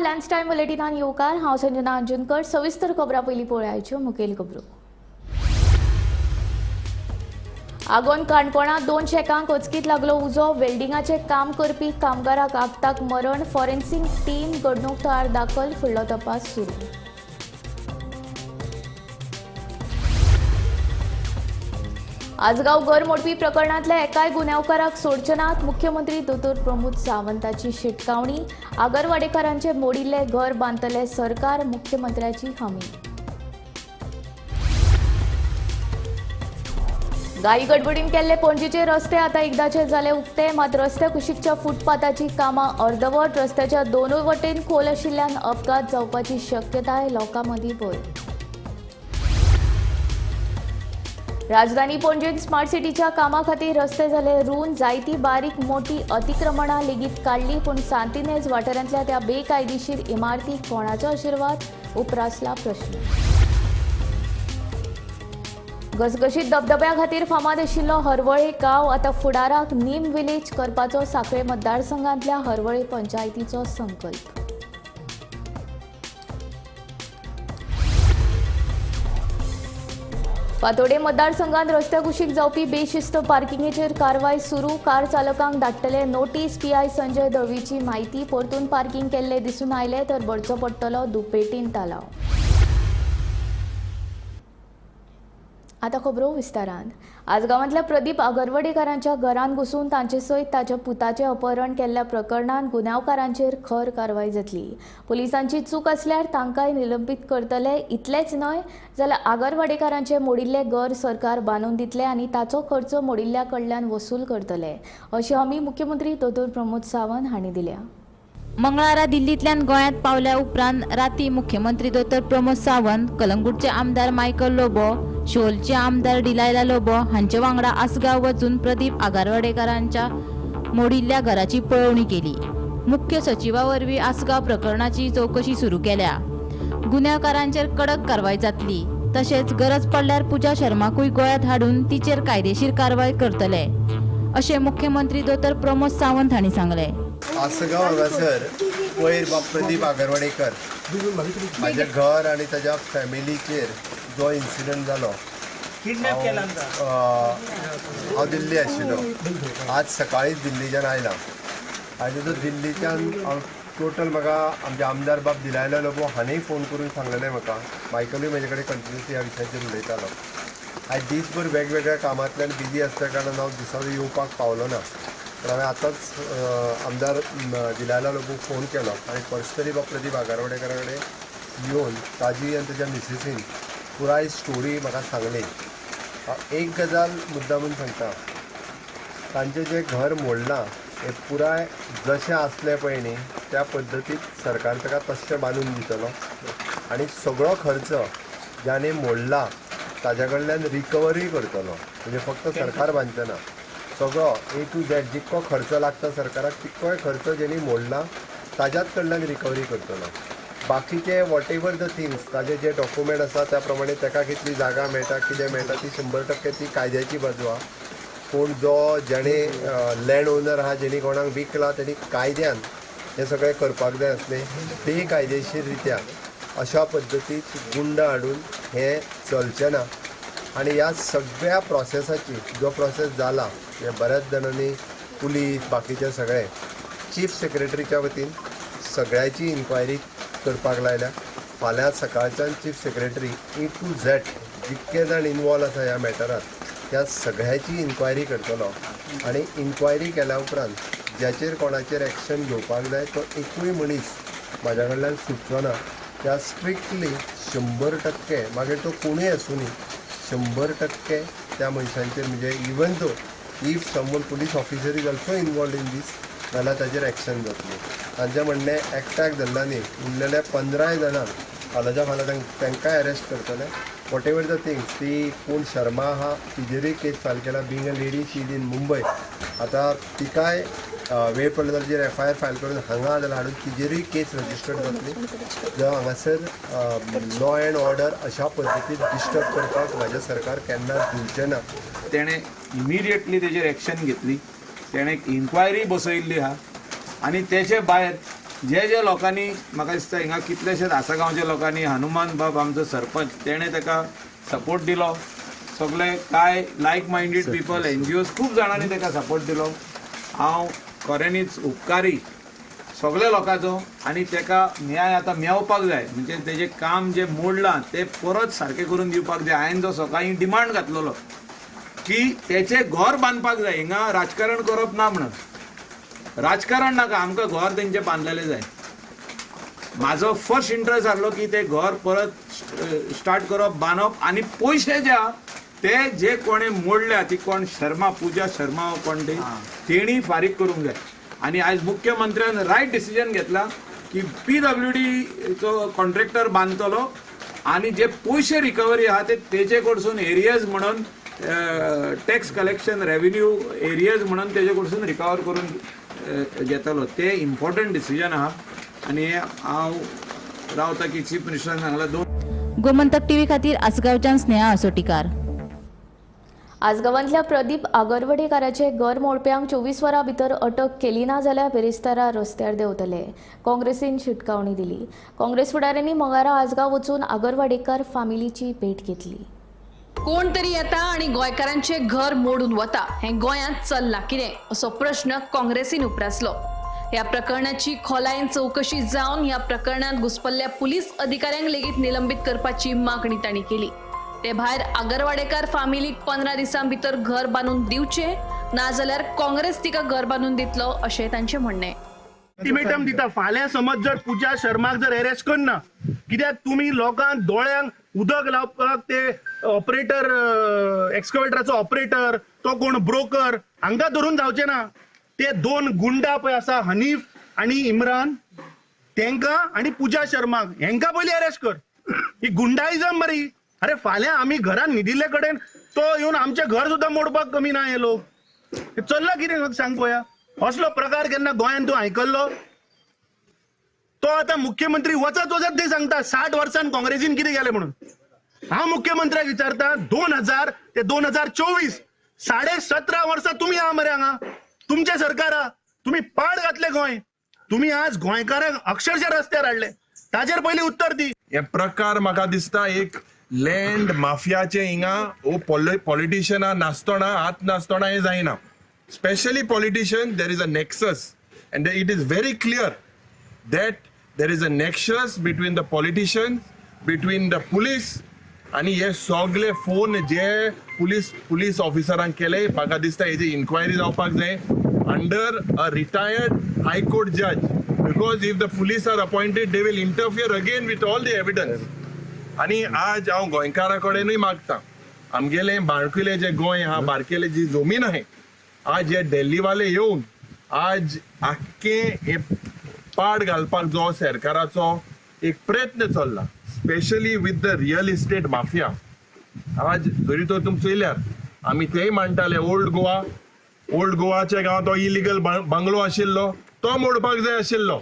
Lunch time बुलेटिनान येवकार. हांव संजना अंजुनकर. सविस्तर खबरां पयलीं पळोवयाच्यो मुखेल खबरो. आगोन काणकोणां 2 शेकांक अचकीत लागलो उजो. वेल्डिंगाचें काम करपी कामगाराक आगताक मरण. फॉरेन्सिक टीम घडणूक थळार दाखल. फुडलो तपास सुरू. आजगांव घर मोडपी प्रकरणांतल्या एकाय गुन्यांवकाराक सोडचे नात. मुख्यमंत्री दोतोर प्रमोद सावंताची शिटकावणी. आगरवाडेकारांचे मोडिल्ले घर बांदतले सरकार, मुख्यमंत्र्याची हमी. गायी गडबडीन केल्ले पणजेचे रस्ते आता एकदाचे जाले उक्ते. मात रस्त्या कुशीकच्या फुटपाथाची कामां अर्दवट. रस्त्याच्या दोनूय वटेन खोल आशिल्ल्यान अपघात जावपाची शक्यताय. लोकां मदीं भंय. राजधानी पणजेंत स्मार्ट सिटीच्या कामा खातीर रस्ते जाले रून. जायती बारीक मोठी अतिक्रमणां लेगीत काडली, पूण सांतिनेज वाठारांतल्या त्या बेकायदेशीर इमारतीक कोणाचो आशिर्वाद, उप्रासला प्रश्न. घसघशीत धबधब्या खातीर फामाद आशिल्लो हरवळे गांव आतां फुडाराक नीम विलेज करपाचो सांखळे मतदारसंघांतल्या हरवळे पंचायतीचो संकल्प. फातोडे मतदारसंघात रस्त्या कुशीक जावपी बेशिस्त पार्किंगेचेर कारवाय सुरू. कार चालकांक धाडटले नोटीस. पीआय संजय दळवीची म्हायती. परतून पार्किंग केल्ले दिसून आयले तर भरचो पडटलो दुपेटीन तालाव. आतां खबरो विस्तारान. आजगांवांतल्या प्रदीप आगरवाडेकारांच्या घरांत घुसून तांचे सयत ताच्या पुताचें अपहरण केल्ल्या प्रकरणांत गुन्यांवकारांचेर खर कारवाय जातली. पुलिसांची चूक आसल्यार तांकांय निलंबीत करतले. इतलेंच न्हय जाल्यार आगरवाडेकारांचें मोडिल्लें घर सरकार बांदून दितले आनी ताचो खर्च मोडिल्ल्या कडल्यान वसूल करतले, अशी हमी मुख्यमंत्री दोतोर प्रमोद सावंत हांणी दिल्या. मंगळारा दिल्लींतल्यान गोंयांत पावल्या उपरांत राती मुख्यमंत्री दोतोर प्रमोद सावंत, कलंगूटचे आमदार मायकल लोबो, शोलचे आमदार डिलायला लोबो हांचे वांगडा आसगांव वचून प्रदीप आगरवाडेकारांच्या मोडिल्ल्या घराची पळोवणी केली. मुख्य सचिवा वरवीं आसगांव प्रकरणाची चवकशी सुरू केल्या. गुन्यांवकारांचेर कडक कारवाय जातली. तशेंच गरज पडल्यार पूजा शर्माकूय गोंयांत हाडून तिचेर कायदेशीर कारवाय करतले, अशें मुख्यमंत्री दोतोर प्रमोद सावंत हांणी सांगलें. आसगांव हांगासर वयर बाब प्रदीप आगरवाडेकर म्हाजें घर आनी ताज्या फॅमिलीचेर जो इन्सिडंट जालो, हांव दिल्ली आशिल्लो. आज सकाळीच दिल्लीच्यान आयला आनी जो दिल्लीच्यान हांव टोटल म्हाका आमचे आमदार बाब दिलायला लोबो हांणी फोन करून सांगलेलें म्हाका. मायकलूय म्हजे कडेन कंटिन्युअसली ह्या विशयाचेर उलयतालो. आयज दीसभर वेगवेगळ्या कामांतल्यान बिजी आसल्या कारणान हांव दिसाचो येवपाक पावलो ना. तर हांवें आतांच आमदार दिलायला लोबोक फोन केलो आनी पर्सनली बाब प्रदीप आगरवाडेकरा कडेन येवन ताजी आनी ताज्या मिसेसीन पुराय स्टोरी म्हाका सांगली. एक गजाल मुद्दामून सांगता, तांचें जें घर मोडलां हें पुराय जशें आसलें पळय न्ही त्या पद्दतीत सरकार ताका तशें बांदून दितलो आनी सगळो खर्च ज्याने मोडला ताज्या कडल्यान रिकवरी करतलो. म्हणजे फक्त सरकार बांदचें ना, सगळो ए टू झॅड जितको खर्च लागता सरकाराक तितकोय खर्च जेणी मोडला ताज्याच कडल्यान रिकवरी करतलो. बाकीचे what ever the things ताजे जे डॉक्युमेंट आसा त्या प्रमाणे ताका कितली जागा मेळटा कितें मेळटा ती 100% ती कायद्याची बाजू आहा. पूण जो जेणे लँड ओनर आहा जेणी कोणाक विकला तेणी कायद्यान हें सगळें करपाक जाय आसलें. बेकायदेशीर रित्या अशा पद्दतीत गुंड हाडून हें चलचें ना. आनी ह्या सगळ्या प्रोसेसाची जो प्रोसेस जाला हे बऱ्याच जाणांनी पुलीस बाकीचे सगळे चीफ सेक्रेटरीच्या वतीन सगळ्याची इन्क्वायरी करपाक लायल्या. फाल्यां सकाळच्यान chief secretary A to Z जितके जाण इनवॉल्व आसा ह्या मॅटरात त्या सगळ्याची इन्क्वायरी करतलो आनी इन्क्वायरी केल्या उपरांत ज्याचेर कोणाचेर एक्शन घेवपाक जाय तो एकूय मनीस म्हाज्या कडल्यान सुटचो ना. त्या स्ट्रिक्टली 100% मागीर तो कोणूय आसूं 100% त्या मनशांचेर म्हणजे even though if someone police officer is also involved in this जाल्यार ताजेर एक्शन जातली. तांचें म्हणणें एकट्याक धरला न्ही, उरलेल्या 15 जाणांक फाल्यांच्या फाल्यां तांकांय अरेस्ट करतले. What ever the things ती कोण शर्मा आहा तिजेरूय केस फायल केला. Being a lady she is in Mumbai. आतां तिकाय वेळ पडलो जाल्यार तिजेर एफआयआर फायल करून हांगा जाल्यार हाडून तिजेरूय केस रजिस्टर्ड जातली. जो हांगासर लॉ एंड ऑर्डर अशा पद्दतीन डिस्टर्ब करपाक म्हाजें सरकार केन्नाच दिवचें ना. तेणें इमिडिएटली तेजेर एक्शन घेतली, तेणें इन्क्वायरी बसयल्ली आहा आनी तेजे भायर जे जे लोकांनी म्हाका दिसता हिंगा कितलेशेच आसागांवच्या लोकांनी, हनुमान बाब आमचो सरपंच तेणें ताका सपोर्ट दिलो, सगळे कांय लायक मायंडेड पिपल NGOs खूब जाणांनी ताका सपोर्ट दिलो. हांव खऱ्यांनीच उपकारी सगळ्या लोकांचो आनी ताका न्याय आतां मेळपाक जाय. म्हणजे तेजें काम जें मोडलां तें परत सारकें करून दिवपाक जाय. हांवें जो सकाळीं डिमांड घातलेलो की तेचें घर बांदपाक जाय, हिंगा राजकारण करप ना म्हणून, राजकारण नाका, आमकां घर तेंचें बांदलेलें जाय. म्हाजो फर्स्ट इंट्रस्ट आहलो की तें घर परत स्टार्ट करप, बांदप आनी पयशे जे आहा ते जे कोणें मोडल्या ती कोण शर्मा, पुजा शर्मा कोण ती, तेणी फारीक करूंक जाय. आनी आयज मुख्यमंत्र्यान रायट डिसिजन घेतला की PWDचो कॉन्ट्रॅक्टर बांदतलो आनी जे पयशे रिकवरी आहा ते तेजे कडसून एरियज म्हणून टॅक्स कलेक्शन रेवेन्यू एरियज म्हणून तेजे कडसून रिकवर करून घेतलो. ते इम्पॉर्टंट डिसिजन आहा आनी हांव रावता की चीफ मिनिस्टरान सांगला दोन. गोमंतक टीव्ही खातीर आसगांवच्यान स्नेहा आसोटीकार. आसगांवांतल्या प्रदीप आगरवडेकाराचे घर मोडप्यांक 24 वरां भितर अटक केली ना जाल्यार बिरेस्तारा रस्त्यार देंवतले. काँग्रेसीन शिटकावणी दिली. काँग्रेस फुडाऱ्यांनी मंगळारा आसगांव वचून आगरवाडेकार फामिलीची भेट घेतली. कोण तरी येता आनी गोंयकारांचे घर मोडून वता, हें गोंयांत चल्लां कितें असो प्रश्न काँग्रेसीन उप्रासलो. ह्या प्रकरणाची खोलायेन चवकशी जावन ह्या प्रकरणांत घुसपल्ल्या पुलीस अधिकाऱ्यांक लेगीत निलंबीत करपाची मागणी तांणी केली. ते भायर आगरवाडेकार फामिलीक 15 दिसां भितर घर बांदून दिवचें, नाजाल्यार काँग्रेस तिका घर बांदून दितलो अशें तांचें म्हणणें. अल्टिमेटम दिता, फाल्यां समज जर पुजा शर्माक जर अरेस्ट करना, कित्याक तुमी लोकांक दोळ्यांक उदक लावपाक ते ऑपरेटर, एक्सकवेटराचो ऑपरेटर, तो कोण ब्रोकर, हांकां धरून जावचे ना. ते दोन गुंडा पळय आसा, हनीफ आनी इम्रान, तेंकां आनी पुजा शर्माक हेंकां पयलीं अरेस्ट कर. ही गुंडाइजम मरे. अरे फाल्यां आमी घरान न्हिदिल्ले कडेन तो येवन आमचें घर सुद्दां मोडपाक कमी ना हे लोक. चल्ला कितें सांग पळोवया. असलो प्रकार केन्ना गोंयांत तूं आयकल्लो? तो आतां मुख्यमंत्री वचत वचत ते सांगता 60 वर्सां काँग्रेसीन कितें केलें म्हणून. हांव मुख्यमंत्र्याक विचारता, 2000 ते 2024 17.5 वर्सां तुमी आहा मरे हांगा, तुमचें सरकार आहा, तुमी पाड घातले गोंय, तुमी आज गोंयकारांक अक्षरशः रस्त्यार हाडले. ताजेर पयलीं उत्तर दी. हे प्रकार म्हाका दिसता एक लँड माफियाचे हिंगा वो पॉलिटिशियना नासतना, हात नासतना हें जायना. Specially politician, there is a nexus and it is very clear that there is a nexus between the politicians, between the police आनी हे सगळे फोन जे पुलीस ऑफिसरांक केले, म्हाका दिसता हेजी इन्क्वायरी जावपाक जाय under a retired high court जज, because if the police are appointed they will interfere again with all the evidence. आनी आज हांव गोंयकारा कडेनूय मागता, आमगेलें बारकेलें जें गोंय आहा, बारकेले जी जमीन आहा, आज हे दिल्लीवाले येवन आज आख्खें हे पाड घालपाक जो सरकाराचो एक प्रयत्न चल्ला, specially with the real estate mafia. आज जरी तर तुमी चोयल्यार आमी तेय मांडटाले, ओल्ड गोवा, ओल्ड गोवाच्या गांवांत तो इलिगल बंगलो आशिल्लो तो मोडपाक जाय आशिल्लो,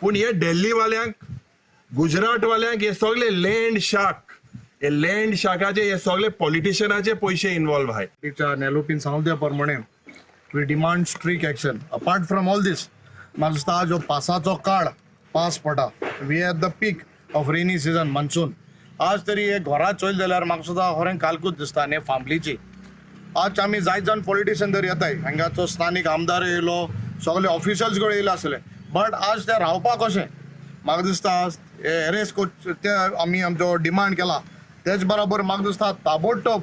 पूण हे दिल्लीवाल्यांक, गुजरातवाल्यांक हे सगळे लँड शार्क, हे लँड शार्काचे हे सगळे पॉलिटिशियनाचे पयशे इन्वॉल्व आहाय. नेलोपीन सांगले त्या प्रमाणे we demand strict action. Apart from all this, म्हाका दिसता जो पावसाचो काळ पावस पडटा, we at the peak of rainy season, monsoon. आज तरी हे घरां चोयले जाल्यार म्हाका सुद्दां खरें कालकूच दिसता आनी फामिलीची. आज आमी जायत जाण पॉलिटिशियन तरी येताय, हांगाचो स्थानीक आमदार येयलो, सगळे ऑफिशल्स कडेन येयले आसले, बट आज ते रावपाक कशें म्हाका दिसता एरेस्ट ते आमी आमचो डिमांड केला. तेच बरोबर म्हाका दिसता ताबडतोब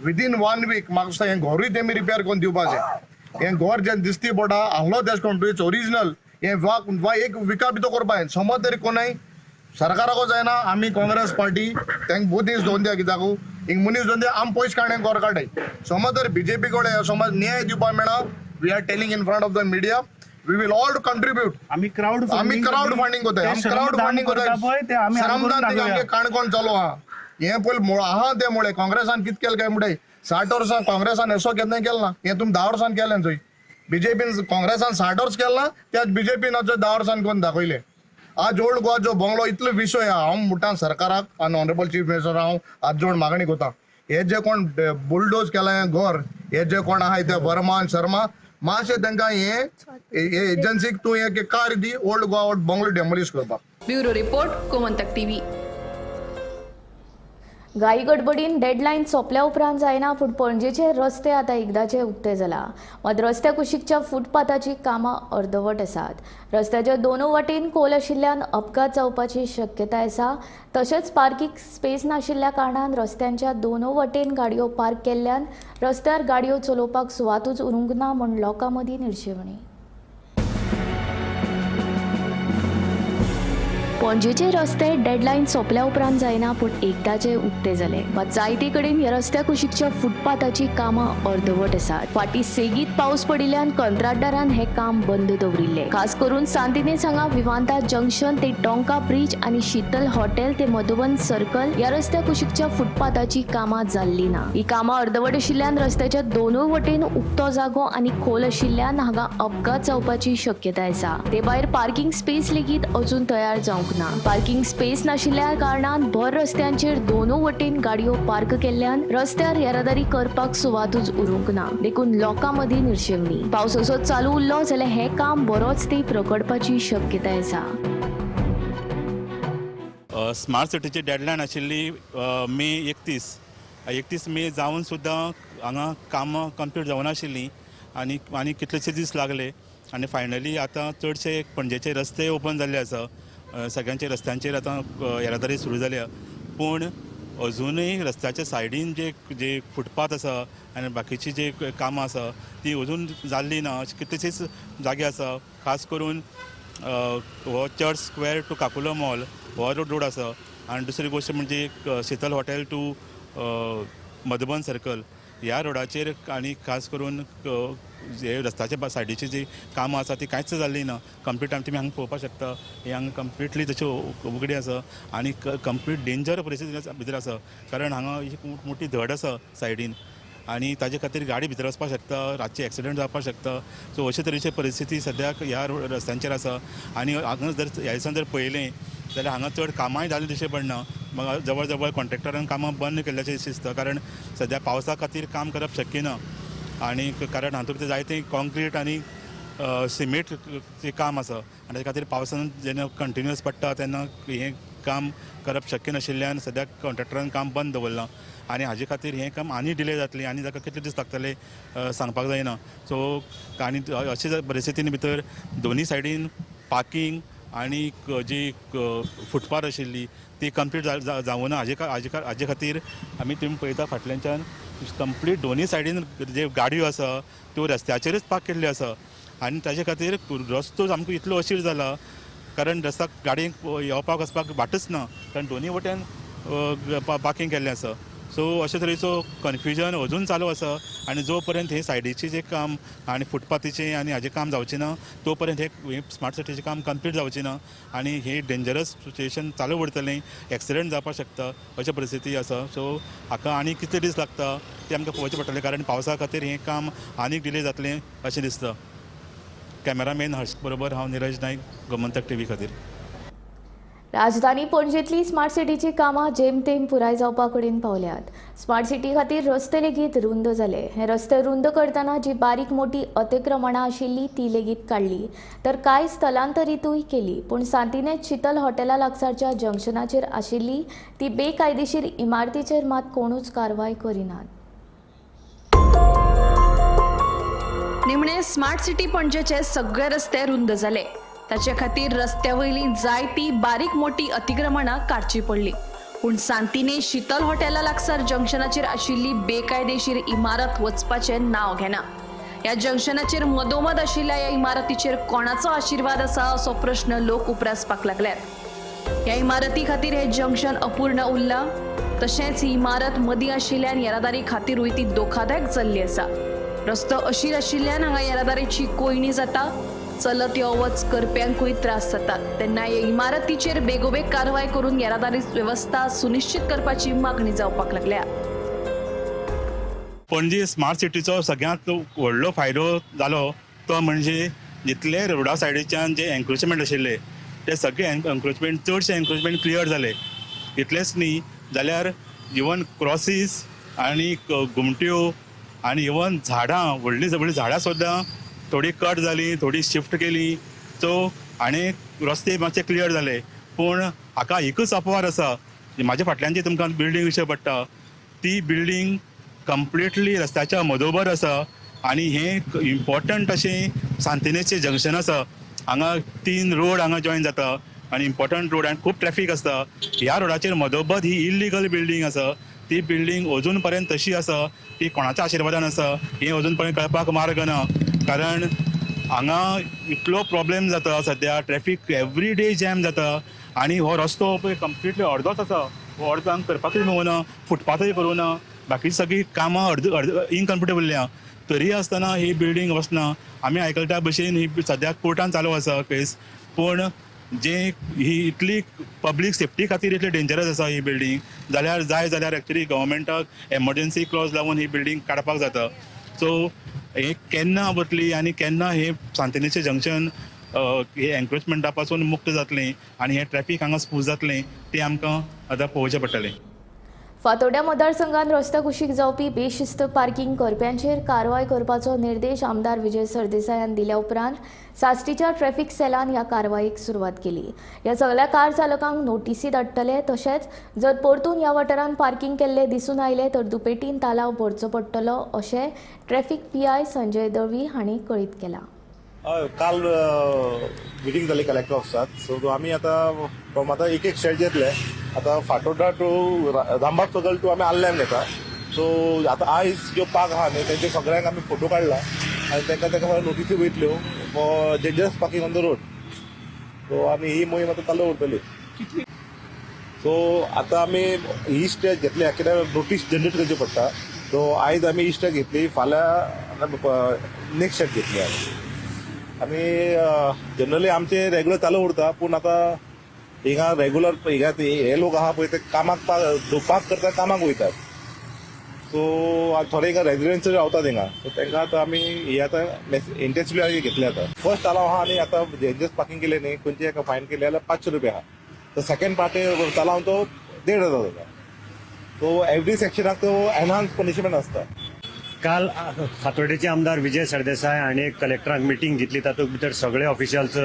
विदीन 1 वीक म्हाका दिसता हें घरूय तेमी रिपेर करून दिवपाचें. हें घर जें दिसती पडटा आहलो तेश कोण it's original, हें वा एक विका भितर करपा समज तरी कोणय सरकाराको जायना. आमी काँग्रेस पार्टी तांकां भोव दीस दोन दिया, कित्याक हिंग मनीस दोन दिया आम पयशे काडून घर काडाय. समज तर बीजेपी कडेन समज न्याय दिवपाक मेळना, we are telling in front of the media, we will all contribute. आमी क्रावड आमी क्रावड फंडींग कोताय, आमी क्रावड फंडींग कोताय. श्रमदान आमगे काणकोण चालू आहा, हें पयलीं आहा ते मुळे काँग्रेसान कितें केलें काय म्हणटाय, 60 वर्सां काँग्रेसान असो केन्ना केलें ना, हें तुमी 10 वर्सान केलें. चोय बीजेपीन काँग्रेसान 60 वर्स केलें ना, त्याच बीजेपीन 10 वर्सान करून दाखयलें. आज ओल्ड गोवा जो बंगलो इतलो विशय आहा, हांव म्हणटा सरकाराक आनी ऑनरेबल चीफ मिनिस्टर हांव हात जोड मागणी करता, हे जे कोण बुलडोज केलां हें घर, हे जे कोण आहाय ते वर्मा आनी शर्मा, मातशें तांकां हें एजन्सीक तूं एक कार दी, ओल्ड गोवा बंगलो डेमोलिश करपाक. Bureau report, Gomantak TV. घाई गडबडीन डेडलायन सोंपल्या उपरांत जायना, पूण पणजेचे रस्ते आतां एकदाचे उक्ते जाला. मात रस्त्या कुशीकच्या फुटपाथाची कामां अर्दवट आसात. रस्त्याच्या दोनूय वटेन खोल आशिल्ल्यान अपघात जावपाची शक्यताय आसा. तशेंच पार्किंग स्पेस नाशिल्ल्या कारणान रस्त्यांच्या दोनूय वटेन गाडयो पार्क केल्ल्यान रस्त्यार गाडयो चलोवपाक सुवातूच उरूंक ना म्हूण लोकां मदीं निर्शेवणी. पणजेचे रस्ते डेडलायन सोंपल्या उपरांत जायना, पूण एकदाचे उक्ते जाले. मात जायते कडेन ह्या रस्त्या कुशीकच्या फुटपाथाची कामां अर्दवट आसात. फाटीं सेगीत पावस पडिल्ल्यान कंत्राटदारान हें काम बंद दवरिल्लें. खास करून सांतिनेज हांगा विवांता जंक्शन ते टोंका ब्रिज आनी शीतल हॉटेल ते मधुबन सर्कल ह्या रस्त्या कुशीकच्या फुटपाथाची कामां जाल्ली ना. ही कामां अर्दवट आशिल्ल्यान रस्त्याच्या दोनूय वटेन उक्तो जागो आनी खोल आशिल्ल्यान हांगा अपघात जावपाची शक्यताय आसा. ते भायर पार्किंग स्पेस लेगीत अजून तयार जावंक ना. पार्किंग स्पेस नाशिल्ल्या कारणान भर रस्त्यांचेर दोनूय वटेन गाडयो पार्क केल्ल्यान रस्त्यार येरादारी करपाक सुवातूच उरूंक ना. देखून लोकां मदीं निर्शेवणी. पावस असोच चालू उरलो जाल्यार हें काम बरोच तेंप रखडपाची शक्यताय आसा. स्मार्ट सिटीची डेडलायन आशिल्ली मे 31 मे जावन सुद्दां हांगा कामां कंप्लीट जावनाशिल्लीं आनी आनी कितलेशे दीस लागले आनी फायनली आतां चडशे पणजेचे रस्ते ओपन जाल्ले आसा. सगळ्यांच्या रस्त्यांचेर आतां येरादारी सुरू जाल्या, पूण अजुनूय रस्त्याच्या सायडीन जे जे फुटपाथ आसा आनी बाकीची जे कामां आसा ती अजून जाल्ली ना. अशे कितलेशेच जागे आसा, खास करून हो church square to Kakulo mall हो रोड आसा आनी दुसरी गोश्ट म्हणजे Shital hotel to Madhuban circle ह्या रोडाचेर आनी खास करून जे रस्त्याच्या सायडीची जी कामां आसा ती कांयच जाल्ली ना. कंप्लीट आमी तुमी हांगा पळोवपाक शकता, हे हांगा कंप्लिटली तशी उगडी आसा आनी कंप्लीट डेंजर परिस्थिती भितर आसा, कारण हांगा एक मोठी धड आसा सायडीन आनी ताजे खातीर गाडी भितर वचपाक शकता, रातचे एक्सिडंट जावपाक शकता. सो अशे तरेची परिस्थिती सद्याक ह्या रस्त्यांचेर आसा आनी हांगा जर ह्या दिसान जर पळयलें जाल्यार हांगा चड कामांय जालीं दिश्टी पडना. जवळ जवळ कॉन्ट्रॅक्टरान कामां बंद केल्ल्याचें दिसता, कारण सद्या पावसा खातीर काम करप शक्य ना आनी कारण हातूंत भितर जायतें कॉन्क्रीट आनी सिमेंटचें काम आसा आनी ताजे खातीर पावसान जेन्ना कंटिन्युअस पडटा तेन्ना हें काम करप शक्य नाशिल्ल्यान सद्याक कॉन्ट्रॅक्टरान काम बंद दवरलां आनी हाजे खातीर हें काम आनी डिले जातलें आनी ताका कितले दीस लागतले सांगपाक जायना. सो आनी अशे परिस्थितीन भितर दोनूय सायडीन पार्किंग आनी जी फुटपाथ आशिल्ली ती कंप्लीट जावना. हाजे खातीर आमी तुमी पळयता फाटल्यानच्यान कंप्लीट दोनूय सायडीन जे गाडयो आसा त्यो रस्त्याचेरच पार्क केल्ल्यो आसा आनी ताजे खातीर रस्तो सामको इतलो अशीर जाला, कारण रस्त्याक गाडयेक येवपाक वचपाक वाटच ना, कारण दोनूय वटेन पार्किंग केल्लें आसा. सो अशे तरेचो कन्फ्युजन अजून चालू आसा आनी जो पर्यंत हे सायडीचें जें काम आनी फुटपाथीचें आनी हाजें काम जावचें ना तो पर्यंत हे स्मार्ट सिटीचें काम कंप्लीट जावचें ना आनी हे डेंजरस सिच्युएशन चालू उरतलें, एक्सिडंट जावपाक शकता अशें परिस्थिती आसा. सो हाका आनी कितले दीस लागता ते आमकां पळोवचें पडटलें, कारण पावसा खातीर हें काम आनीक डिले जातलें अशें दिसता. कॅमेरामॅन हर्ष बरोबर हांव निरज नायक, गोमंतक टीव्ही खातीर. राजधानी पणजेंतली स्मार्ट सिटीची कामां जेमतेम पुराय जावपा कडेन पावल्यात. स्मार्ट सिटी खातीर रस्ते लेगीत रुंद जाले. हे रस्ते रुंद करतना जी बारीक मोठी अतिक्रमणां आशिल्ली ती लेगीत काडली, तर कांय स्थलांतरितूय केली. पूण सांतिनेज शीतल हॉटेला लागसारच्या जंक्शनाचेर आशिल्ली ती बेकायदेशीर इमारतीचेर मात कोणूच कारवाय करिनात. निमणे स्मार्ट सिटी पणजेचे सगळे रस्ते रुंद जाले. ताचे खातीर रस्त्या वयली जायती बारीक मोठी अतिक्रमणां काडची पडली. पूण सांतिनेज शीतल हॉटेला लागसार जंक्शनाचेर आशिल्ली बेकायदेशीर इमारत वचपाचें नांव घेना. ह्या जंक्शनाचेर मदोमद आशिल्ल्या ह्या इमारतीचेर कोणाचो आशिर्वाद आसा असो प्रश्न लोक उप्रासपाक लागल्यात. ह्या इमारती खातीर हें जंक्शन अपूर्ण उरलां, तशेंच ही इमारत मदीं आशिल्ल्यान येरादारी खातीरूय ती धोकादायक जाल्ली आसा. रस्तो अशीर आशिल्ल्यान हांगा येरादारीची कोंयडी जाता, चलत यो वच करप्यांकूय त्रास जातात. तेन्ना हे इमारतीचेर बेगोबेग कारवाय करून येरादारी वेवस्था सुनिश्चित करपाची मागणी जावपाक लागल्या. पणजी स्मार्ट सिटीचो सगळ्यांत व्हडलो फायदो जालो तो म्हणजे जितले रोडा सायडीच्यान जे एन्क्रोचमेंट आशिल्ले ते सगळे एन्क्रोचमेंट, चडशे एन्क्रोचमेंट क्लियर जाले. इतलेंच न्ही जाल्यार इवन क्रॉसीस आनी घुमट्यो आनी इवन झाडां, व्हडलीं व्हडलीं झाडां सुद्दां थोडी कट जाली, थोडी शिफ्ट केली. सो आनी रस्ते मातशे क्लियर जाले. पूण हाका एकूच अपवाद आसा, म्हाज्या फाटल्यान जी तुमकां बिल्डींग दिश्टी पडटा ती बिल्डींग कंप्लिटली रस्त्याच्या मदोबर आसा आनी हें इम्पॉर्टंट अशें सांतिनेजचें जंक्शन आसा. हांगा 3 रोड हांगा जॉयन जाता आनी इम्पॉर्टंट रोड आनी खूब ट्रॅफीक आसता. ह्या रोडाचेर मदोबद ही इल्लिगल बिल्डींग आसा. ती बिल्डींग अजून पर्यंत तशी आसा, ती कोणाच्या आशिर्वादान आसा हें अजून पर्यंत कळपाक मार्ग ना. कारण हांगा इतलो प्रॉब्लेम जाता सद्या, ट्रॅफीक एवरी डे जॅम जाता आनी हो रस्तो पळय कंप्लिटली अर्दोच आसा. हो अर्दो हांगा करपाकूय मेळना, फुटपाथूय करूं ना, बाकी सगळीं कामां अर्द अर्द इनकम्प्लीट उरल्या. तरी आसतना ही बिल्डींग वचना. आमी आयकल्या भशेन ही सद्याक कोर्टान चालू आसा केस, पूण जे ही इतली पब्लीक सेफ्टी खातीर इतली डेंजरस आसा ही बिल्डींग, जाल्यार जाय जाल्यार एक्चुअली गव्हर्मेंटाक एमर्जन्सी क्लॉज लावन ही बिल्डींग काडपाक जाता. सो हे केन्ना वतली आनी केन्ना हे सांतिनेजचें जंक्शन हे एन्क्रोचमेंटा पासून मुक्त जातलें आनी हे ट्रॅफीक हांगा स्मूथ जातलें तें आमकां आतां पळोवचें पडटलें. फातोड्ड्या मतदारसंघात रस्त्या कुशीक जावपी बेशिस्त पार्किंग करप्यांचेर कारवाय करपाचो निर्देश आमदार विजय सरदेसाय हांणी दिल्या उपरांत साश्टीच्या ट्रॅफिक सेलान ह्या कारवायेक सुरवात केली. ह्या सगळ्या कार चालकांक नोटीसी धाडटले, तशेंच जर परतून ह्या वाठारांत पार्किंग केल्ले दिसून आयले तर दुपेटीन तालाव भरचो पडटलो अशें ट्रॅफिक पीआय संजय दळवी हांणी कळीत केलां. काल मिटींग जाली कलेक्टर ऑफिसात. सो आमी आतां आतां एक एक स्टेट घेतले. आतां Fatorda to Rambag circle to आमी आल्ल्यान घेता. सो आतां आयज ज्यो पार्क आहा न्ही तेंचे सगळ्यांक आमी फोटो काडला आनी तांकां ताका नोटीसी वयतल्यो for dangerous parking on the road. So आमी ही मोहीम आतां चालू उरतली. सो आतां आमी ही स्टेज घेतली कित्याक नोटीस जनरेट करची पडटा. सो आयज आमी ही स्टेज घेतली, फाल्यां नेक्स्ट स्टेप घेतली आमी. आनी जनरली आमचे रेगुलर चालू उरता, पूण आतां हिंगा रेगुलर हिंगा हे लोक आहा पळय ते कामाक पार्क करता, कामाक वयतात. सो थोडे हिंगा रेजिडेंट्स रावतात हिंगा, सो तांकां आतां आमी हे आतां इंटेन्सिवली घेतले. आतां फर्स्ट तालाव आहा आनी आतां डेंजरस पार्किंग केलें न्ही खंयचे एका फायन केले जाल्यार 500 रुपया आहा. तर सेकंड पार्टी तालाव तो 1500 जाता. सो एवरी सेक्शनाक तो एनहान्स पनिशमेंट आसता. काल फातोड्डेचे आमदार विजय सरदेसाय हांणी कलेक्टराक मिटींग घेतली. तातूंत भितर सगळे ऑफिशियल्स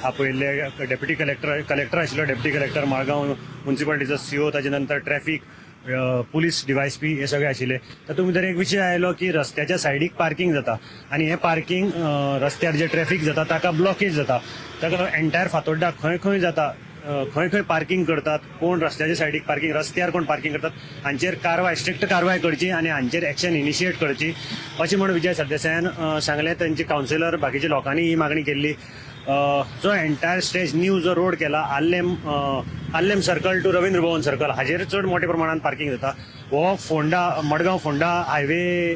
आपयल्ले, डेप्युटी कलेक्टर, कलेक्टर आशिल्लो डेप्युटी कलेक्टर, मडगांव म्युनिसिपालिटीचो सीओ, ताजे नंतर ट्रॅफिक, पुलीस डीवायएसपी हे सगळे आशिल्ले. तातूंत भितर एक विशय आयलो की रस्त्याच्या सायडीक पार्किंग जाता आनी हें पार्किंग रस्त्यार जे ट्रॅफिक जाता ताका ब्लॉकेज जाता. ताका एंटायर फातोड्डा खंय खंय जाता, खंय खंय पार्किंग करतात, कोण रस्त्याच्या सायडीक पार्किंग, रस्त्यार कोण पार्किंग करतात, हांचेर कारवाय, स्ट्रिक्ट कारवाय करची आनी हांचेर एक्शन इनिशिएट करची अशें म्हूण विजय सरदेसायान सांगलें. तांचे कावन्सिलर, बाकीच्या लोकांनी ही मागणी केल्ली. जो एंटायर स्ट्रेच न्यू जो रोड केला आल्लेम, आल्लेम सर्कल टू रवींद्र भवन सर्कल हाजेर चड मोठ्या प्रमाणात पार्किंग जाता. हो फोंडा, मडगांव फोंडा हायवे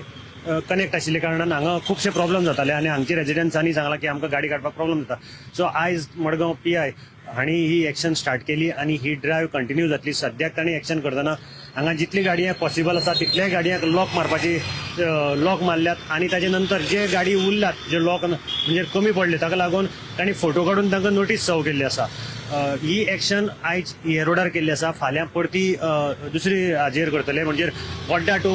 कनेक्ट आशिल्ल्या कारणान हांगा खुबशे प्रॉब्लम जाताले आनी हांगचे रेजिडंट्सांनी सांगलां की आमकां गाडी काडपाक प्रॉब्लम जाता. सो आयज मडगांव पीआय हांणी ही एक्शन स्टार्ट केली आनी ही ड्रायव्ह कंटिन्यू जातली. सद्याक तांणी एक्शन करतना हांगा जितली गाडयांक पॉसिबल आसा तितल्याय गाडयांक लॉक मारपाची, लॉक मारल्यात आनी ताजे नंतर जे गाडी उरल्यात जे लॉक म्हणजे कमी पडले ताका लागून तांणी फोटो काडून तांकां नोटीस सर्व केल्ली आसा. ही एक्शन आयज हे रोडार केल्ली आसा. फाल्यां परती दुसरी हाजेर करतले, म्हणजे बोड्डा टू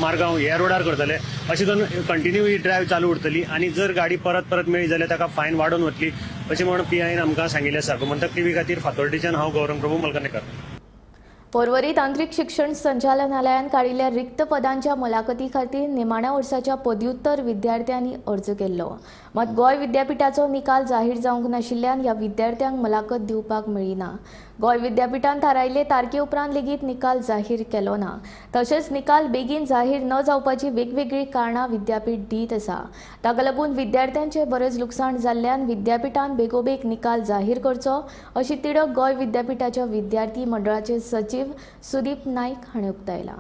मारगांव ह्या रोडार करतले. अशें करून कंटिन्यू ही ड्रायव्ह चालू उरतली आनी जर गाडी परत परत मेळ्ळी जाल्यार ताका फायन वाडोवन वतली अशें म्हूण पीआयन आमकां सांगिल्लें आसा. गोमंतक टीव्ही खातीर फातोड्डेच्यान हांव गौरंग प्रभू मलकनेकर. पर्वरी तांत्रिक शिक्षण संचालनालयान काडिल्ल्या रिक्त पदांच्या मुलाखती खातीर निमाण्या वर्साच्या पदव्युत्तर विद्यार्थ्यांनी अर्ज केल्लो. मात गोंय विद्यापीठाचो निकाल जाहीर जावंक नाशिल्ल्यान ह्या विद्यार्थ्यांक मुलाखत दिवपाक मेळ्ळी ना. गोंय विद्यापीठान थारायिल्ले तारखे उपरांत लेगीत निकाल जाहीर केलो ना. तशेंच निकाल बेगीन जाहीर न जावपाची वेगवेगळीं कारणां विद्यापीठ दीत आसा. ताका लागून विद्यार्थ्यांचें बरेंच लुकसाण जाल्ल्यान विद्यापीठान बेगोबेग निकाल जाहीर करचो अशी तिडक गोंय विद्यापीठाच्या विद्यार्थी मंडळाचे सचीव सुदीप नाईक हांणी उक्तायला.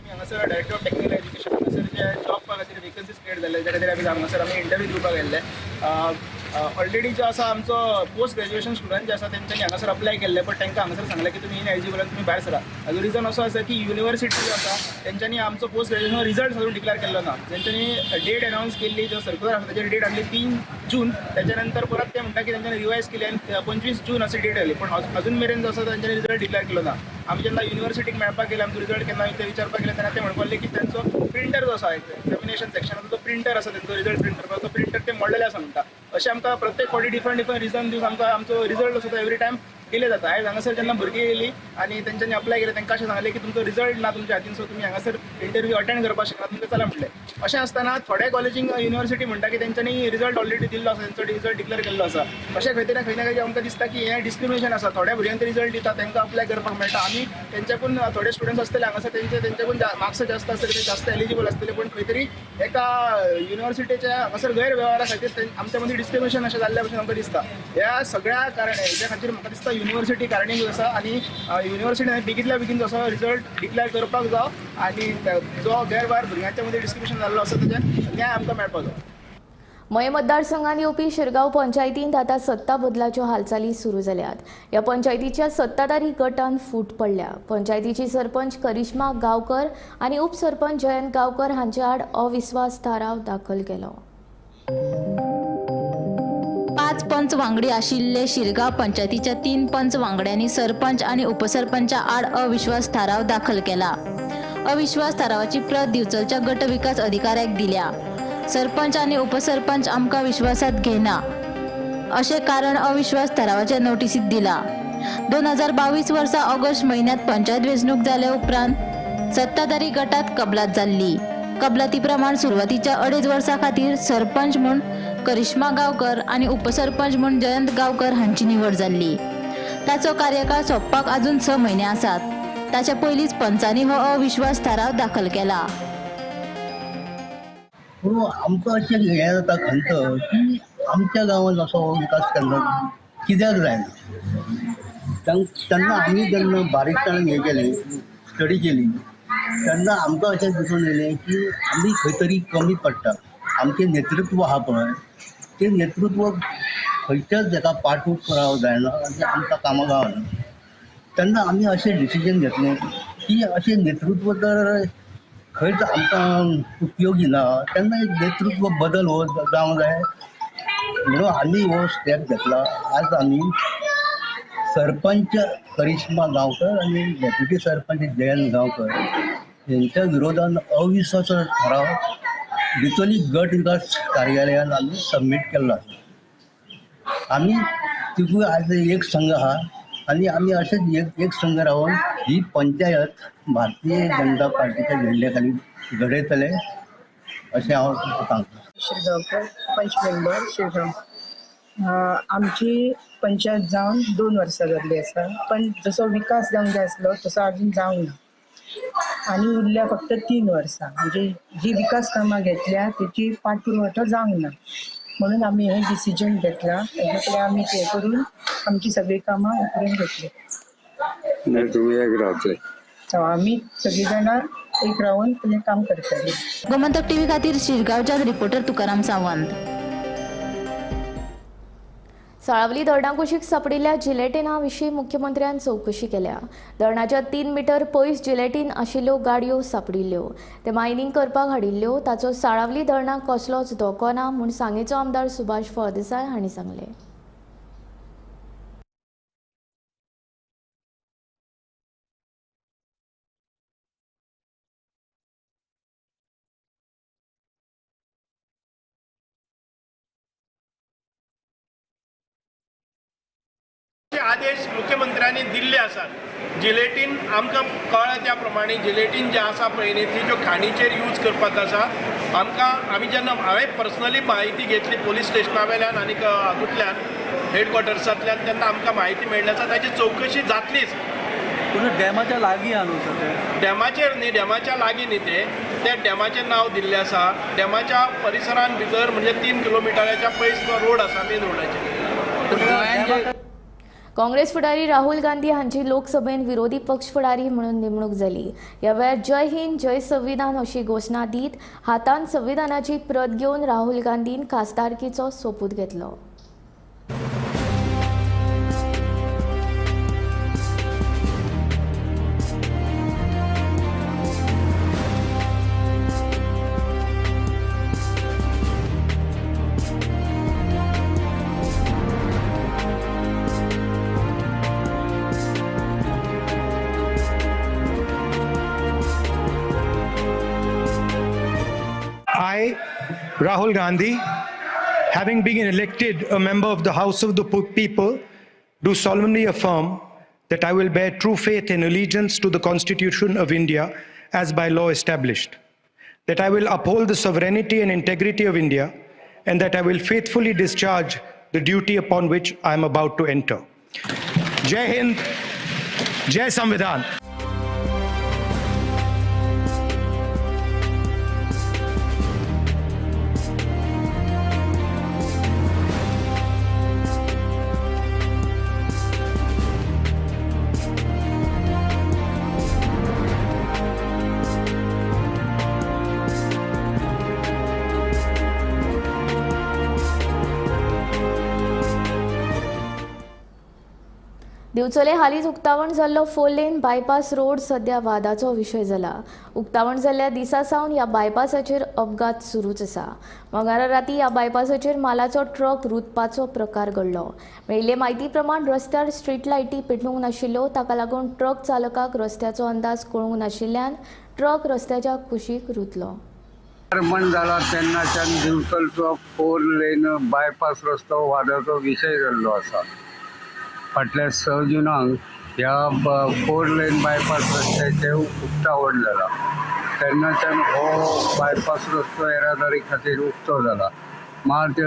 हांगासर डायरेक्टर ऑफ टेक्निकल एज्युकेशन हांगासर जे जॉब खातीर वेकन्सीज क्रिएट जाल्ले त्या खातीर आमी हांगासर आमी इंटरव्यू दिवपाक गेल्ले. ऑलरेडी जो आसा आमचो पोस्ट ग्रॅज्युएशन स्टुडंट जे आसा तेंच्यांनी हांगासर अप्लाय केल्ले, बट तांकां हांगासर सांगलें की तुमी इनएलिजिबल आनी तुमी भायर सरा. हाजो रिजन असो आसा की युनिवर्सिटी जो आसा तेंच्यांनी आमचो पोस्ट ग्रॅज्युएशन रिजल्ट अजून डिक्लेअर केल्लो ना. तेंच्यांनी डेट अनावन्स केल्ली, जो सर्क्युलर आसा ताचेर डेट आसली 3 जून, त्याच्या नंतर परत ते म्हणटा की तेंच्यांनी रिवायज केली आनी 25 जून अशी डेट आयली, पूण अजून मेरेन जो आसा तेंच्यांनी रिजल्ट डिक्लेअर केलो ना. आमी जेन्ना युनिवर्सिटीक मेळपाक गेले, आमचो रिजल्ट केन्ना ते विचारपाक गेले तेन्ना ते म्हणपाक लागले की तेंचो प्रिंटर जो आसा, एक्झामिनेशन सेक्शनाचो जो प्रिंटर आसा तेंचो रिजल्ट प्रिंट करपाक, तो प्रिंटर ते मोडलेले आसा म्हणटा. अशें आमकां प्रत्येक फावटी डिफरंट डिफरंट रिजन दिवन आमकां आमचो रिजल्ट आसा तो एवरी टायम डिले जाता. आयज हांगासर जेन्ना भुरगीं येयली आनी तेंच्यांनी अप्लाय केलें, तांकां अशें सांगलें की तुमचो रिजल्ट ना तुमच्या हातीन, सो तुमी हांगासर इंटरव्यू अटेंड करपाक शकना, तुमकां चला म्हटलें. अशें आसतना थोड्या कॉलेजींक युनिवर्सिटी म्हणटा की तेंच्यांनी रिजल्ट ऑलरेडी दिल्लो आसा, तेंचो रिजल्ट डिक्लेअर केल्लो आसा. अशें खंय तरी खंय ना खंय आमकां दिसता की हें डिस्क्रिमिनेशन आसा. थोड्या भुरग्यांक रिजल्ट दिता, तांकां अप्लाय करपाक मेळटा, आनी तेंच्याकून थोडे स्टुडंट्स आसतले हांगासर तेंच्याकून मार्क्स जास्त आसतले, ते जास्त एलिजिबल आसतले, पूण खंय तरी एका युनिवर्सिटीच्या हांगासर गैरवेव्हारा खातीर आमच्या मदीं डिस्क्रिमिनेशन अशें जाल्ल्या भशेन आमकां दिसता. ह्या सगळ्या कारण हेच्या खातीर म्हाका दिसता युनिवर्सिटी कारणीभूत आसा आनी युनिवर्सिटी बेगींतल्या बेगीन जसो रिजल्ट डिक्लेअर करपाक जाव आनी जो गैरवेव्हार भुरग्यांच्या मदीं डिस्क्रिमिनेशन जाल्लो आसा तेजें न्याय आमकां मेळपाक जाय. मये मतदारसंघात येवपी शिरगांव पंचायतींत आतां सत्ता बदलाच्यो हालचाली सुरू जाल्यात. ह्या पंचायतीच्या सत्ताधारी गटान फूट पडल्या. पंचायतीची सरपंच करिश्मा गांवकर आनी उपसरपंच जयंत गांवकर हांचे आड अविस्वास थाराव दाखल केलो. 5 पंच वांगडी आशिल्ले शिरगांव पंचायतीच्या 3 पंच वांगड्यांनी सरपंच आनी उपसरपंचा आड अविश्वास थाराव दाखल केला. अविश्वास थारावाची प्रत दिवचलच्या गट विकास अधिकाऱ्याक दिल्या. सरपंच आनी उपसरपंच आमकां विश्वासात घेना अशें कारण अविश्वास थारावाच्या नोटीसीत दिला. 2022 वर्सा ऑगस्ट म्हयन्यांत पंचायत वेंचणूक जाले उपरांत सत्ताधारी गटात कबलात जाल्ली. कबलाती प्रमाण सुरवातीच्या 2.5 वर्सां खातीर सरपंच म्हूण करिश्मा गांवकर आनी उपसरपंच म्हूण जयंत गांवकर हांची निवड जाल्ली. ताचो कार्यकाळ सोंपपाक अजून 6 म्हयने आसात. ताच्या पयलींच पंचांनी हो अविश्वास थाराव दाखल केला. पूण आमकां अशें हें जाता खंत की आमच्या गांवांत असो विकास केन्ना कित्याक जायना. तेन्ना आमी जेन्ना बारीकसाणेन हें केलें, स्टडी केली, तेन्ना आमकां अशें दिसून येयलें की आमी खंय तरी कमी पडटा. आमचें नेतृत्व आहा पळय, तें नेतृत्व खंयच्याच हेका पाठूक जायना आनी आमकां कामां गावना. तेन्ना आमी अशें डिसिजन घेतलें की अशें नेतृत्व तर खंयच आमकां उपयोगी ना, तेन्ना एक नेतृत्व बदल हो जावंक जाय म्हणून आमी हो स्टेप घेतला. आज आमी सरपंच करिश्मा गांवकर आनी डेप्युटी सरपंच जयंत गांवकर हेंच्या विरोधान अविश्वासाचो थाराव दिचोली गट विकास कार्यालयान आमी सबमीट केल्लो आसा. आमी तिगूय आज एक संघ आहा आनी आमी अशेंच एक संघ रावन ही पंचायत भारतीय जनता पार्टीच्या झेंड्या खाली घडयतले अशें हांव सांगता. शिरगांवकर, पंच मेंबर शिरगांव. आमची पंचायत जावन 2 वर्सां जाल्ली आसा, पण जसो विकास जावंक जाय आसलो तसो अजून जावंक ना आनी उरल्या फक्त 3 वर्सां. म्हणजे जी विकास कामां घेतल्या तेची पाठपुरवठो जावंक ना म्हणून आमी हें डिसिजन घेतलां. हेजे कडेन आमी ते करून आमची सगळीं कामां करून घेतली. तुमी एक रावतले, आमी सगळीं जाणां एक रावन तें काम करतले. गोमंतक टीव्ही खातीर शिरगांवच्यान रिपोर्टर तुकाराम सावंत. साळावली धरणाकुशीक सापडिल्ल्या जिलेटिना विशीं मुख्यमंत्र्यान चवकशी केल्या. धरणाच्या 3 मीटर पयस जिलेटीन आशिल्ल्यो गाडयो सापडिल्ल्यो, ते मायनींग करपाक हाडिल्ल्यो. ताचो साळावली धरणाक कसलोच धोको ना म्हूण सांगेचो आमदार सुभाष फळदेसाय हांणी सांगलें. आदेश मुख्यमंत्र्यांनी दिल्ले आसात. जिलेटीन आमकां कळ्ळें त्या प्रमाणे जिलेटीन जें आसा पळय न्ही, ती ज्यो खाणीचेर यूज करपाक आसा. आमकां आमी जेन्ना हांवें पर्सनली म्हायती घेतली पोलीस स्टेशना वेल्यान आनी हातूंतल्यान हेडक्वॉर्टर्सांतल्यान, तेन्ना आमकां म्हायती मेळ्ळी आसा. ताची चवकशी जातलीच. पूण डॅमाच्या लागीं आहा न्हू सर तें? डॅमाचेर न्ही, डॅमाच्या लागीं न्ही तें, त्या डॅमाचें नांव दिल्लें आसा. डॅमाच्या परिसरान भितर म्हणजे 3 किलोमिटराच्या पयस तो रोड आसा, मेन रोडाचेर. काँग्रेस फुडारी राहुल गांधी हांची लोकसभेन विरोधी पक्ष फुडारी म्हणून नेमणूक जाली. ह्या वेळार जय हिंद जय संविधान अशी घोशणा दीत हातान संविधानाची प्रत घेवन राहुल गांधीन खासदारकीचो सोपूत घेतलो. Rahul Gandhi, having been elected a member of the House of the People, do solemnly affirm that I will bear true faith and allegiance to the Constitution of India as by law established, that I will uphold the sovereignty and integrity of India, and that I will faithfully discharge the duty upon which I am about to enter. Jai Hind, Jai Samvidhan. Divchale हालींच उक्तावण जाल्लो 4 lane bypass road सध्या वादाचो विशय जाला. उक्तावण जाल्ल्या दिसा सावन ह्या बायपासाचेर अपघात सुरूच आसा. मंगळारा राती ह्या बायपासाचेर मालाचो ट्रक रुतपाचो प्रकार घडलो. मेळिल्ले म्हायती प्रमाण रस्त्यार स्ट्रीट लायटी पेटोवंक नाशिल्ल्यो, ताका लागून ट्रक चालकाक रस्त्याचो अंदाज कळूंक नाशिल्ल्यान ट्रक रस्त्याच्या कुशीक रुतलो. निर्माण जाला तेन्नाच्यान दिवचलचो 4 लेन बायपास रस्तो वादाचो विशय जाल्लो आसा. फाटल्या 6 जुनाक ह्या 4 लेन बायपास रस्त्याचें उक्तावण जाला. तेन्नाच्यान हो बायपास रस्तो येरादारी खातीर उक्तो जाला. मात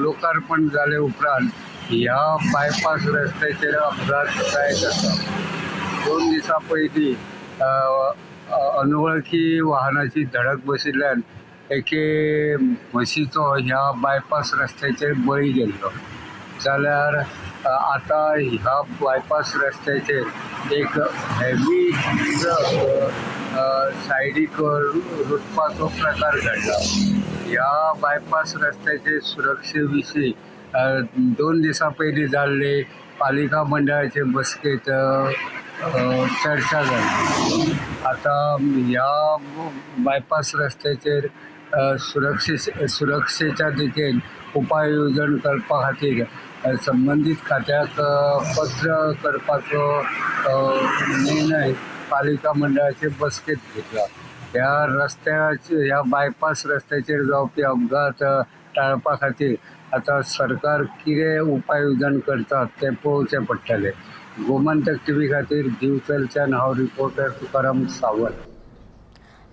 लोकार्पण जाले उपरांत ह्या बायपास रस्त्याचेर अपघात जायत आसा. 2 दिसां पयलीं अनवळखी वाहनाची धडक बशिल्ल्यान एके म्हशीचो ह्या बायपास रस्त्याचेर बळी गेल्लो. जाल्यार आतां ह्या बायपास रस्त्याचेर एक हेवी ट्रक सायडीक रुतपाचो प्रकार घडला. ह्या बायपास रस्त्याचे सुरक्षे विशीं 2 दिसां पयलीं जाल्ले पालिका मंडळाचे बसकेंत चर्चा जाली. आतां ह्या बायपास रस्त्याचेर सुरक्षेच्या दिकेन उपाय येवजण करपा खातीर संबंदीत खात्याक पत्र करपाचो निर्णय पालिका मंडळाचे बसकेंत घेतला. ह्या रस्त्याचे ह्या बायपास रस्त्याचेर जावपी अपघात टाळपा खातीर आतां सरकार कितें उपाय येवजण करतात तें पळोवचें पडटलें. गोमंतक टीव्ही खातीर दिवचलच्यान हांव reporter Tukaram Sawant.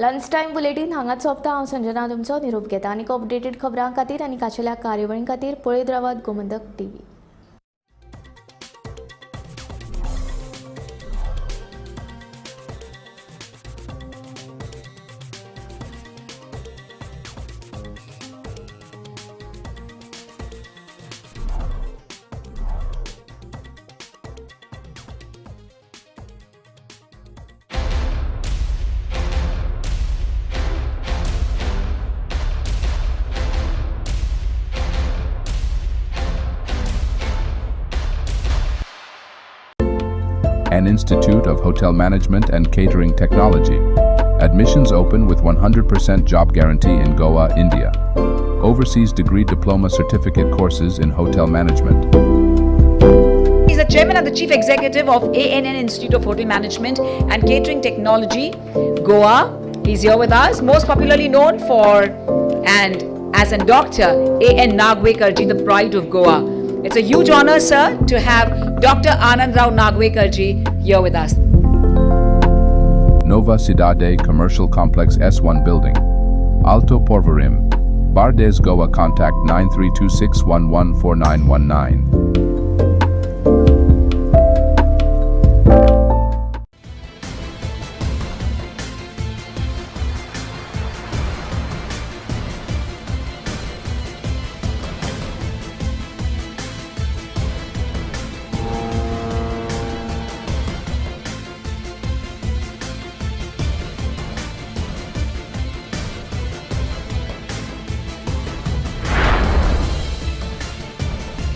Lunch time bulletin हांगाच सोंपता. हांव संजना तुमचो निरोप घेता. आनीक अपडेटेड खबरां खातीर आनी खाशेल्या कार्यावळीं खातीर पळयत रावात Gomantak TV. An Institute of Hotel Management and Catering Technology. Admissions open with 100% job guarantee in Goa, India. Overseas degree diploma certificate courses in hotel management. He's the chairman and the chief executive of ANN Institute of Hotel Management and Catering Technology, Goa. He's here with us, most popularly known for and as a doctor, A.N. Nagvekar ji, the pride of Goa. It's a huge honor, sir, to have Dr. Anand Rao Nagvekar ji here with us. Nova Cidade Commercial Complex S1 Building, Alto Porvorim, Bardez, Goa. Contact 9326114919.